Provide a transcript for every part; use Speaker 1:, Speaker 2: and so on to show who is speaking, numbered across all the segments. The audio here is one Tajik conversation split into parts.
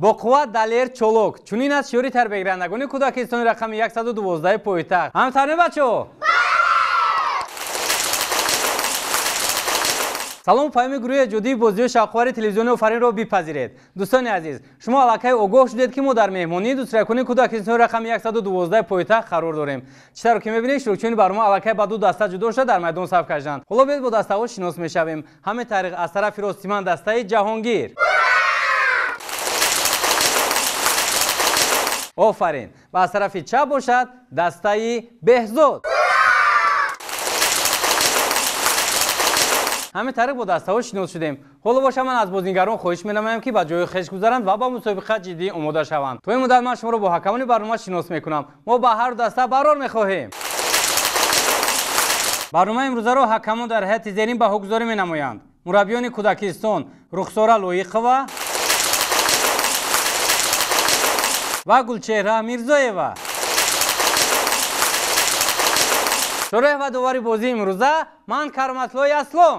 Speaker 1: Бо қувват, далер, чолок. Чунин аст шиори тарбиягирандагони кӯдакистони рақами 112 пойтахт. Ҳамтарме бачаҳо? Салому паёми гурӯҳи эҷодии бозиҳои шавқовари телевизиони Офаринро бипазиред. Дӯстони азиз, шумо аллакай огоҳ шудед, ки мо дар меҳмонии дӯстракони кӯдакистони рақами 112 пойтахт қарор дорем. Чӣ тавр ки мебинед, иштирокчиёни барнома аллакай ба ду даста ҷудо шуда дар майдон саф кашиданд. Ҳоло биёед бо дастаҳо шинос мешавем. Ҳамин тариқ аз тарафи рости ман дастаи Ҷаҳонгир. Офарин. Ва аз тарафи чап бошад дастаи Беҳзод. Ҳамин тариқ бо дастаҳо шинос шудем. Ҳоло боша ман аз бозигарон хоҳиш менамоям, ки ба ҷои хеш гузаранд ва ба мусобиқа ҷиддӣ омода шаванд. То ин муддат ман шуморо бо ҳакамони барнома шинос мекунам. Мо ба ҳар даста барор мехоҳем. Барномаи имрӯзаро ҳакамон дар ҳайати зерин баҳогузорӣ менамоянд. Мураббиёни кӯдакистон Рухсора Лоиқова ва Гулчеҳра Мирзоева. Шореҳ ва довари бозии имрӯза ман Кароматлои Аслон.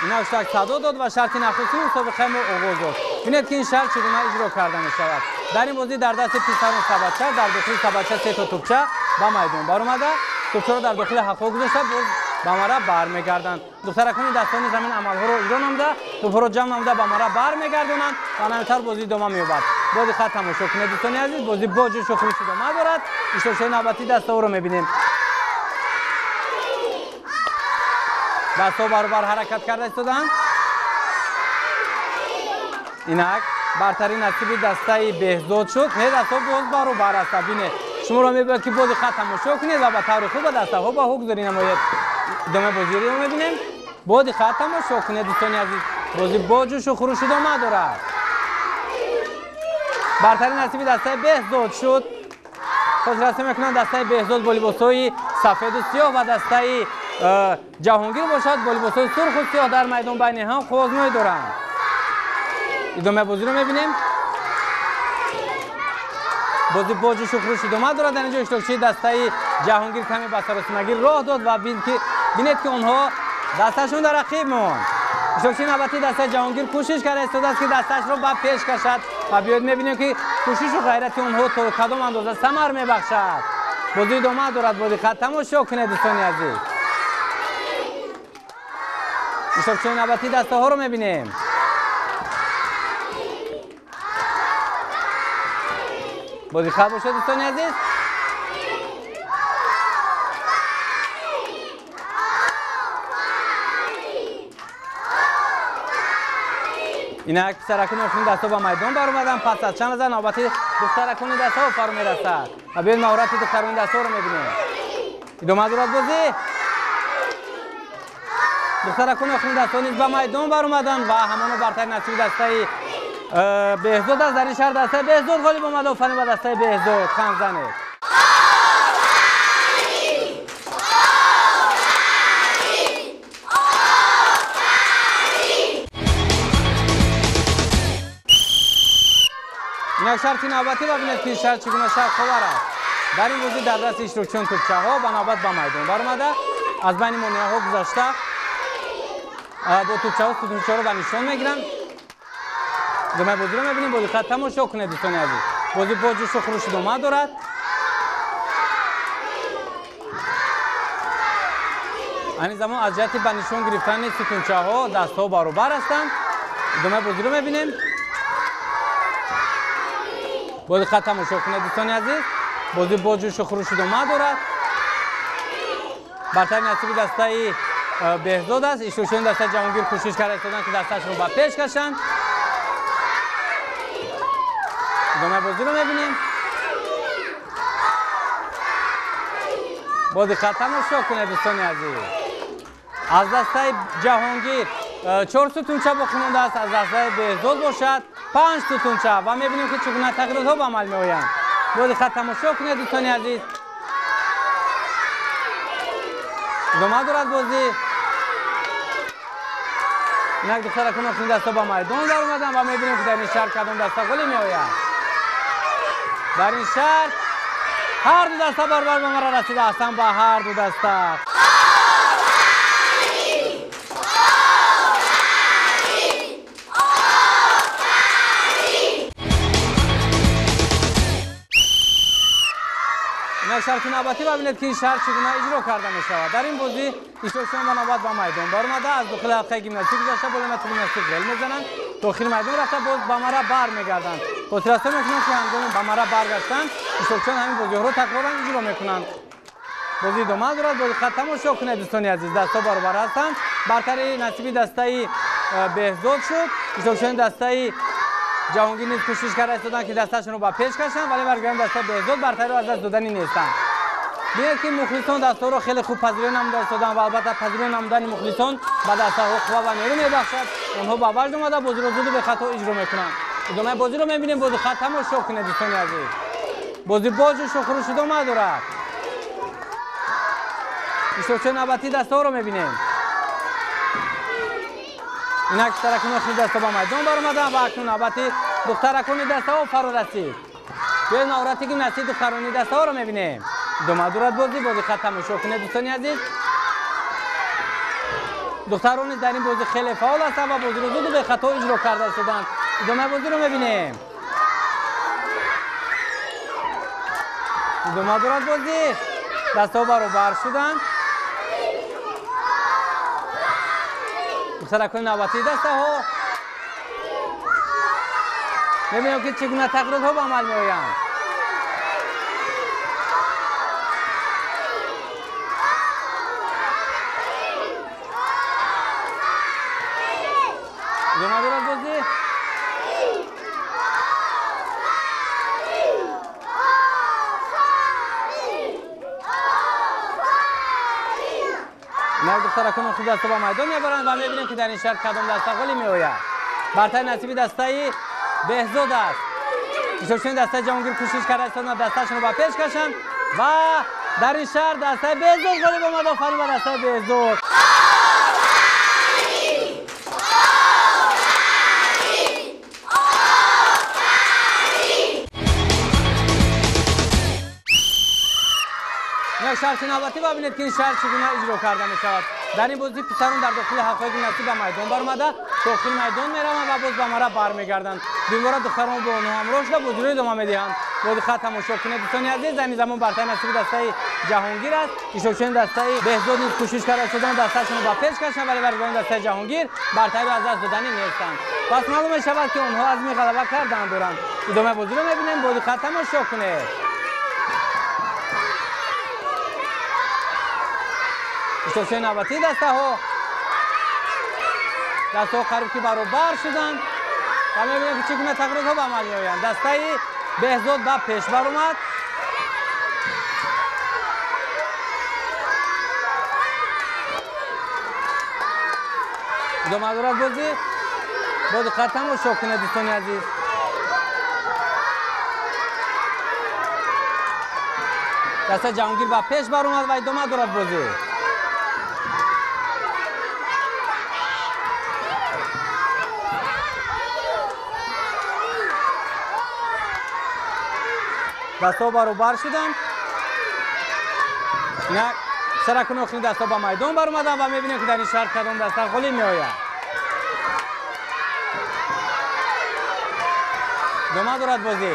Speaker 1: Инак садо дод ва шарти нахустини мусобиқаи мо оғоз дод. Бинед, ки ин шарт чӣ гуна иҷро карда мешавад. Дар ин бозӣ дар дасти писарон сабадча, дар дохили сабадча се то тӯпча ба майдон баромада, тӯпчаро дар дохили ҳақҳо гузошта, боз ба мара бармегарданд. Духтаракони дастони замин амалҳоро иҷро намуда, тӯпҳоро ҷамъ намуда ба мара бармегардонанд ва ҳаминтавр бозӣ идома меёбад. Бо диққат тамошо кунед, дӯстони азиз, бозӣ бо ҷӯшу хурӯш идома дорад. Иштирокчиёни навбатии дастаҳоро мебинем. Дастҳо баробар ҳаракат карда истодаанд. Инак бартарӣ насиби дастаи Беҳзод шуд. Не, дастҳо боз баробар ҳастанд. Бинед, шуморо мебояд, ки бо диққат тамошо кунед ва ба таври хуб ба дастаҳо баҳогузорӣ намоед. Идомаи бозиро мебинем. Бо диққат тамошо кунед, дӯстони азиз, бозӣ бо ҷӯшу хурӯш идома дорад. Бартарӣ насиби дастаи Беҳзод шуд. Хосрасӣ мекунанд дастаи Беҳзод бо либосҳои сафеду сиёҳ ва дастаи Ҷаҳонгир бошад бо либосҳои сурху сиёҳ дар майдон байни ҳам қуввозмоӣ доранд. Идомаи бозиро мебинем. Бозӣ бо ҷӯшу хурӯш идома дорад. Дар инҷо иштирокчии дастаи Ҷаҳонгир каме ба саросимагӣ роҳ дод ва бинед, ки онҳо дасташон дар рақиб монд. Иштирокчии навбатии дастаи Ҷаҳонгир кӯшиш карда истодааст, ки дасташро ба пеш кашад ва биёед мебинем, ки кӯшишу ғайрати онҳо то кадом андоза самар мебахшад. Бозӣ идома дорад. Бо диққат тамошо кунед, дӯстони азиз. Иштирокчиёни навбатии дастаҳоро мебинем. Бо диққат бошед, дӯстони азиз. Инак писаракони охирини дастаҳо ба майдон баромаданд. Пас аз чанд лаҳза навбати духтаракони дастаҳо фаро мерасад ва биёед маҳорати духтарони дастаҳоро мебинем. Идома дорад бозӣ. Духтаракони охирини дастаҳо низ ба майдон баромаданд ва ҳамоно бартари насиби дастаи Беҳзод аст. Дар ин шаҳр дастаи Беҳзод ғолиб омада. Офарин ба дастаи Беҳзод. Хам занед. Инак шарти навбатӣ ва бинед, ки ин шарт чӣ гуна шавқовар аст. Дар ин бозӣ дар дасти иштирокчиён тӯпчаҳо ба навбат ба майдон баромада, аз байни монеаҳо гузашта бо тӯпчаҳо сутунчаҳоро ба нишон мегиранд. Идомаи бозиро мебинем. Бо диққат тамошо кунед, дӯстони азиз. Бозӣ бо ҷӯшу хурӯш идома дорад. Айни замон аз ҷиҳати ба нишон гирифтани сутунчаҳо дастҳо баробар ҳастанд. Идомаи бозиро мебинем. Бо диққат тамошо кунед, дӯстони азиз. Бозӣ бо ҷӯшу хурӯш идома дорад. Бартари насиби дастаи Беҳзод аст. Иштирокчиёни дастаи Ҷаҳонгир кӯшиш карда истоданд, ки дасташро ба пеш кашанд. Идомаи бозиро мебинем. Бо диққат тамошо кунед, дӯстони азиз. Аз дастаи Ҷаҳонгир 4 сутунча боқӣ мондааст, аз дастаи Беҳзод бошад 5 сутунча ва мебинем ки чӣ гуна тағйиротҳо ба амал меоянд. Бо диққат тамошо кунед дӯстони азиз. Идома дорад бозӣ. Инак духтаракон охирин даста ба майдон даромаданд ва мебинем ки дар ин шаҳр кадом даста ғолиб меояд. Дар ин шаҳр ҳар ду даста баробар ба мара расида ҳастанд, ба ҳар ду даста. Шарти навбатӣ ва бинед ки ин шарт чӣ гуна иҷро карда мешавад. Дар ин бозӣ иштирокчиён ба навбат ба майдон баромада, аз дохили ҳалқаи гимнастик гузашта, болои гимнастик гел мезананд, дохили майдон рафта боз ба мара бармегарданд. Хотиррасон мекунанд ки ҳангоми ба мара баргаштан иштирокчиён ҳамин бозиҳоро такроран иҷро мекунанд. Бозӣ идома дорад, бо диққат тамошо кунед дӯстони азиз. Дастҳо баробар ҳастанд. Бартарии насиби дастаи Беҳзод шуд. Иштирокчиёни дастаи Ҷаҳонгир низ кӯшиш карда истоданд ки дасташонро ба пеш кашанд, вале варзишгарони дастаи Беҳзод бартариро аз даст додани нестанд. Бинед ки мухлисон дастаҳоро хеле хуб пазироӣ намуда истоданд ва албатта пазироӣ намудани мухлисон ба дастаҳо қувва ва нерӯ мебахшад. Онҳо ба ваҷд омада бозиро зуду бехато иҷро мекунанд. Идомаи бозиро мебинем, бо диққат тамошо кунед дӯстони азиз. Бозӣ бо ҷӯшу хуруш идома дорад. Иштирокчиёни навбатии дастаҳоро мебинем. Инак духтаракони охири даста ба майдон баромаданд ва акнун навбати духтаракони дастаҳо фаро расид. Биёед маҳорати гимнастики духтарони дастаҳоро мебинем. Идома дорад бозӣ, бо диққат тамошо кунед дӯстони азиз. Духтарон низ дар ин бозӣ хеле фаъол ҳастанд ва бозиро зуду бехато иҷро карда истоданд. Идомаи бозиро мебинем. Идома дорад бозӣ. Дастаҳо баробар шуданд. Духтаракони навбатии дастаҳо мебинем ки чӣ гуна тағйиротҳо ба амал меоянд. Идома дорад бозӣ. Инак духтаракон охири даста ба майдон мебаранд ва мебинем ки дар ин шаҳр кадом даста ғолиб меояд. Бартари насиби дастаи Беҳзод аст. Иштирокчиёни дастаи Ҷаҳонгир кӯшиш карда истоданд дастаашонро ба пеш кашанд ва дар ин шаҳр дастаи Беҳзод ғолиб омад. Офарин ба дастаи Беҳзод. Шарти навбатӣ ва бинед ки ин шарт чӣ гуна иҷро карда мешавад. Дар ин бозӣ писарон дар дохили ҳалқаи гимнастик ба майдон баромада, дохили майдон мераванд ва боз ба мара бармегарданд. Дубора духтарон бо онҳо ҳамроҳ шуда бозиро идома медиҳанд. Бо диққат тамошо кунед дӯстони азиз. Дар ин замон бартари насиби дастаи Ҷаҳонгир аст. Иштирокчиёни дастаи Беҳзод низ кӯшиш карда истоданд дастаашонро ба пеш кашанд, вале варзишгарони дастаи Ҷаҳонгир бартариро аз даст додани нестанд. Пас маълум мешавад ки онҳо азми ғалаба кардан доранд. Идомаи бозиро мебинем, бо диққат тамошо кунед. Иштирокчиёни навбатии дастаҳо қариб ки баробар шуданд ва мебинем ки чӣ гуна тағйиротҳо ба амал меоянд. Дастаи Беҳзод ба пеш баромад. Идома дорад бозӣ. Бо диққат тамошо кунед дӯстони азиз. Дастаи Ҷаҳонгир ба пеш баромад ва идома дорад бозӣ. Дастҳо баробар шуданд. Инак саракони охири дастҳо ба майдон баромаданд ва мебинем ки дар ин шаҳр кадом даста ғолиб меояд. Идома дорад бозӣ.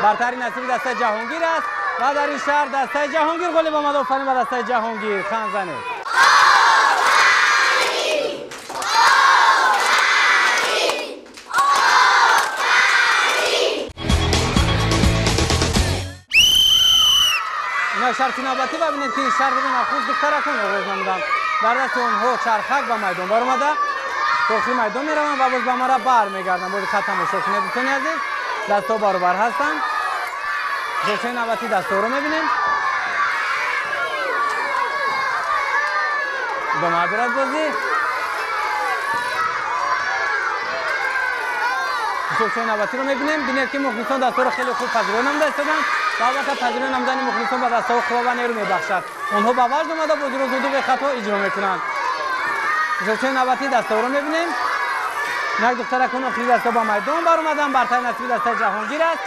Speaker 1: Бартари насиби дастаи Ҷаҳонгир аст ва дар ин шаҳр дастаи Ҷаҳонгир ғолиб омад. Офарин ба дастаи Ҷаҳонгир. Хан занед. Шарти навбатӣ ва бинед ки ин шартро нахуст духтаракон оғоз намуданд. Дар дасти онҳо чархак ба майдон баромада, дохили майдон мераванд ва боз ба мара бармегарданд. Бо диққат тамошо кунед дӯстони азиз. Дастҳо баробар ҳастанд. Иштирокчиёни навбатии дастҳоро мебинем. Идома дорад бозӣ. Иштирокчиёни навбатиро мебинем. Бинед, ки мухлисон дастаҳоро хеле хуб пазироӣ намуда истоданд ва албатта пазироӣ намудани мухлисон ба дастаҳо қувва ва нерӯ мебахшад. Онҳо ба ваҷд омада бозиро зуду бехато иҷро мекунанд. Иштирокчиёни навбатии дастаҳоро мебинем. Як духтаракон охири даста ба майдон баромаданд. Бартари насиби дастаи Ҷаҳонгир аст.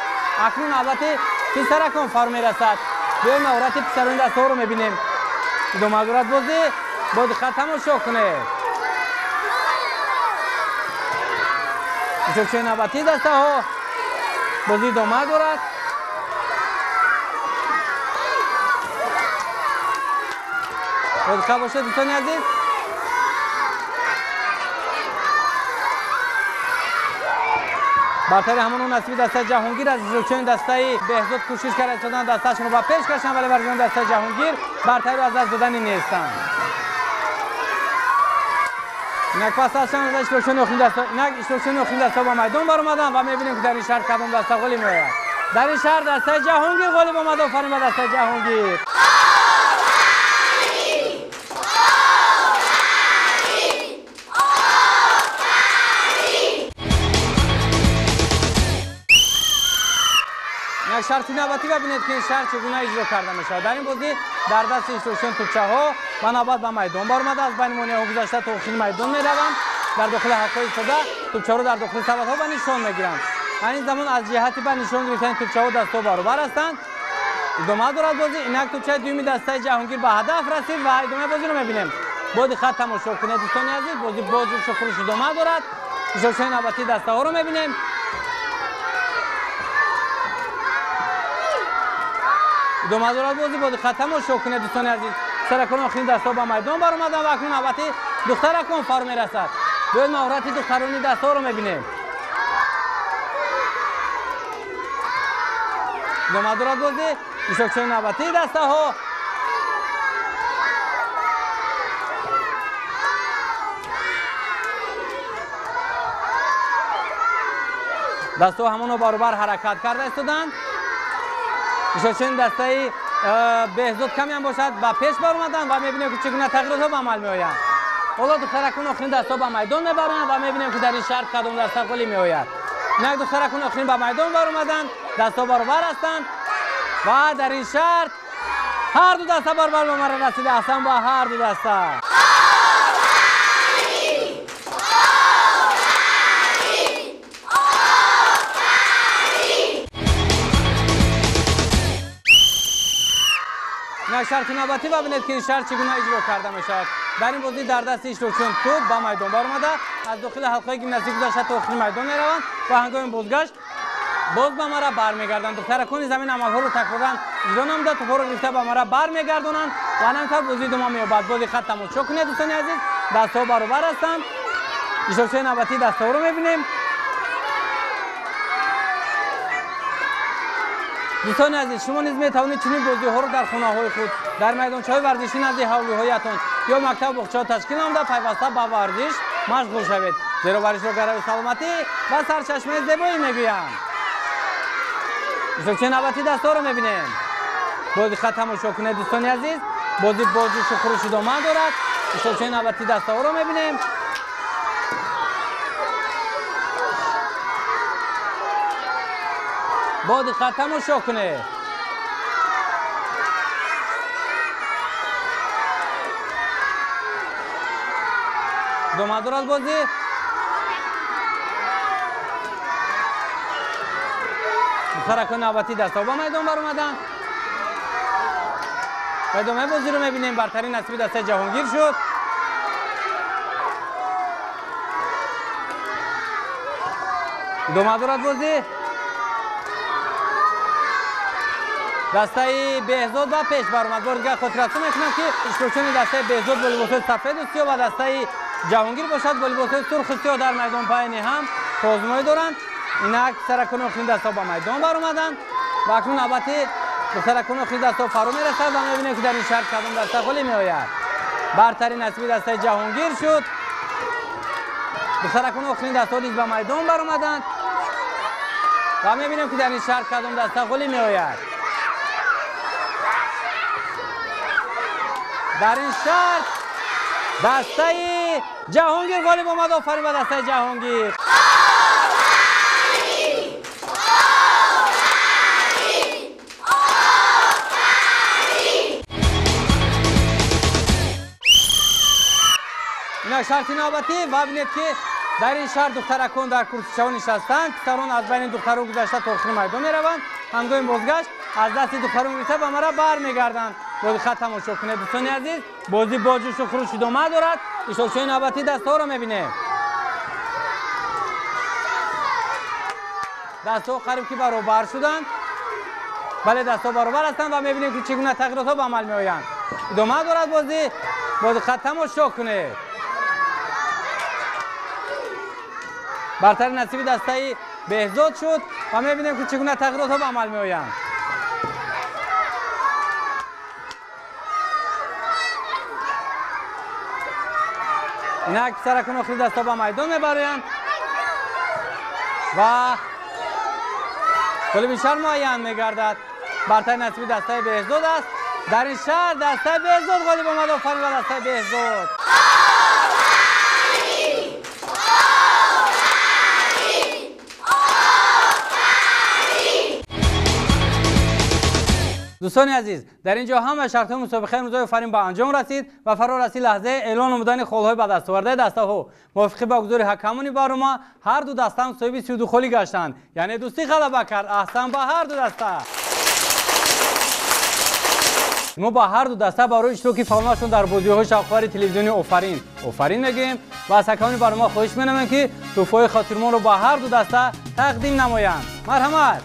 Speaker 1: Акнун навбати писаракон фаро мерасад. Биёед, маҳорати писарони дастаҳоро мебинем. Идома дорад бозӣ, бо диққат тамошо кунед. Иштирокчиёни навбатии дастаҳо, бозӣ идома дорад. Бо диққат бошед, дӯстони азиз. Бартари ҳамон насиби дастаи Ҷаҳонгир аз иштирокчиёни дастаи Беҳзод кӯшиш карда истоданд дастаашонро ба пеш кашанд, вале варзишгарони дастаи Ҷаҳонгир бартариро аз даст додани нестанд. Инак пас аз чанд лаҳза иштирокчиёни охирини даста, инак иштирокчиёни охирини даста ба майдон баромаданд ва мебинем, ки дар ин шаҳр кадом даста ғолиб меояд. Дар ин шаҳр дастаи Ҷаҳонгир ғолиб омад. Офарин ба дастаи Ҷаҳонгир. Як шарти навбатӣ ва бинед, ки ин шарт чӣ гуна иҷро карда мешавад. Дар ин бозӣ дар дасти иштирокчиён тӯпчаҳо ба навбат ба майдон баромада, аз байни монеаҳо гузашта то охири майдон мераванд. Дар дохили ҳалқаҳо истода тӯпчаҳоро дар дохили сабадҳо ба нишон мегиранд. Айни замон аз ҷиҳати ба нишон гирифтани тӯпчаҳо дастҳо баробар ҳастанд. Идома дорад бозӣ. Инак тӯпчаи дуюми дастаи Ҷаҳонгир ба ҳадаф расид ва идомаи бозиро мебинем. Бо диққат тамошо кунед, дӯстони азиз. Бозӣ бо ҷӯшу хурӯш идома дорад. Иштирокчиёни навбатии дастаҳоро мебинем. Идома дорад бозӣ, бо диққат тамошо кунед, дӯстони азиз. Писаракони охирини дастаҳо ба майдон баромаданд ва акнун навбати духтаракон фаро мерасад. Биёед, маҳорати духтарони дастаҳоро мебинем. Идома дорад бозӣ. Иштирокчиёни навбатии дастаҳо. Дастаҳо ҳамоно баробар ҳаракат карда истоданд. Иштирокчиёни дастаи Беҳзод камеам бошад ба пеш баромаданд ва мебинем, ки чӣ гуна тағйиротҳо ба амал меоянд. Ҳоло духтаракон охирин дастаҳо ба майдон мебаранд ва мебинем, ки дар ин шарт кадом даста ғолиб меояд. Инак духтаракон охирин ба майдон баромаданд, дастаҳо баробар ҳастанд ва дар ин шарт ҳар ду даста баробар ба марра расида. Аҳсан ба ҳар ду даста. Инак шарти навбатӣ ва бинед, ки ин шарт чӣ гуна иҷро карда мешавад. Дар ин бозӣ дар дасти иштирокчиён тӯб ба майдон баромада, аз дохили ҳалқаҳои гимнастик гузашта то охири майдон мераванд ва ҳангоми бозгашт боз ба мара бармегарданд. Духтаракони замин амалҳоро такроран иҷро намуда, тӯбҳоро гирифта ба мара бармегардонанд ва ҳамин тавр бозӣ идома меёбад. Бо диққат тамошо кунед, дӯстони азиз. Дастҳо баробар ҳастанд. Иштирокчиёни навбатии дастаҳоро мебинем. Дӯстони азиз, шумо низ метавонед чунин бозиҳоро дар хонаҳои худ, дар майдончаҳои варзишӣ назди ҳавлиҳоятон ё мактабу боғчаҳо ташкил намуда, пайваста ба варзиш машғул шавед, зеро варзишро гарави саломатӣ ва сарчашмаи зебоӣ мегӯянд. Иштирокчиёни навбатии дастаҳоро мебинем. Бо диққат тамошо кунед, дӯстони азиз. Бозӣ бо ҷӯшу хурӯш идома дорад. Иштирокчиёни навбатии дастаҳоро мебинем. Бо диққат тамошо кунед. Идома дорад бозӣ. Духтаракони навбатии дастаҳо ба майдон баромаданд ва идомаи бозиро мебинем. Бартарин насиби дастаи Ҷаҳонгир шуд. Идома дорад бозӣ. Дастаи Беҳзод ба пеш баромад. Бори дигар хотиррасон мекунам, ки иштирокчиёни дастаи Беҳзод бо либосҳои сафеду сиёҳ ва дастаи Ҷаҳонгир бошад бо либосҳои сурху сиёҳ дар майдон пайни ҳам озмоӣ доранд. Инак писаракони охирини дастаҳо ба майдон баромаданд ва акнун навбати духтаракони охирини дастаҳо фаро мерасад ва мебинем, ки дар ин шарт кадом даста ғолиб меояд. Бартарин насиби дастаи Ҷаҳонгир шуд. Духтаракони охирини дастаҳо низ ба майдон баромаданд ва мебинем, ки дар ин шарт кадом даста ғолиб меояд. Дар ин шарт дастаи Ҷаҳонгир ғолиб омад. Офарин ба дастаи Ҷаҳонгир. Инак шарти навбатӣ ва бинед ки дар ин шаҳр духтаракон дар курсичаҳо нишастанд, писарон аз байни духтарон гузашта то охири майдон мераванд, ҳангоми бозгашт аз дасти духтарон гирифта ба мара бармегарданд. Бо диққат тамошо кунед дӯстони азиз, бозӣ бо ҷӯшу хуруш идома дорад. Иштирокчиёни навбатӣ дастҳоро мебинем. Дастҳо қариб ки баробар шуданд. Бале, дастҳо баробар ҳастанд ва мебинем ки чӣ гуна тағйиротҳо ба амал меоянд. Идома дорад бозӣ, бо диққат тамошо кунед. Бартари насиби дастаи Беҳзод шуд ва мебинем ки чӣ гуна тағйиротҳо ба амал меоянд. Инак писаракон охири дастҳо ба майдон мебароянд ва ғолиби шаҳр муайян мегардад. Бартари насиби дастаи Беҳзод аст. Дар ин шаҳр дастаи Беҳзод ғолиб омад. Офарин ба дастаи Беҳзод. Дӯстони азиз, дар ин ҷо ҳама шартҳои мусобиқаи имрӯзаи Офарин ба анҷом расид ва фаро расид лаҳзаи эълон намудани холҳои ба даст овардаи дастаҳо. Мувофиқи ба гузори ҳакамони барнома ҳар ду даста ҳам соҳиби 32 холӣ гаштанд, яъне дӯстӣ ғалаба кард. Аҳсан ба ҳар ду даста. Мо ба ҳар ду даста барои иштироки фаъолонашон дар бозиҳои шавқовари телевизиони Офарин офарин мегӯем ва аз ҳакамони барнома хоҳиш менамоем ки тӯҳфаҳои хотирмонро ба ҳар ду даста тақдим намоянд. Марҳамат.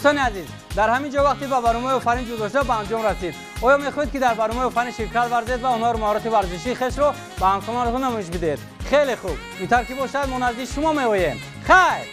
Speaker 1: Дӯстони азиз, дар ҳамин ҷо вақти ба барномаи Офарин ҷудошуда ба анҷом расид. Оё мехоҳед ки дар барномаи Офарин ширкат варзед ва онҳоро маҳорати варзишии хешро ба ҳамсолонатон намоиш бидиҳед? Хеле хуб, ин тавр ки бошад, мо назди шумо меоем. Хайр.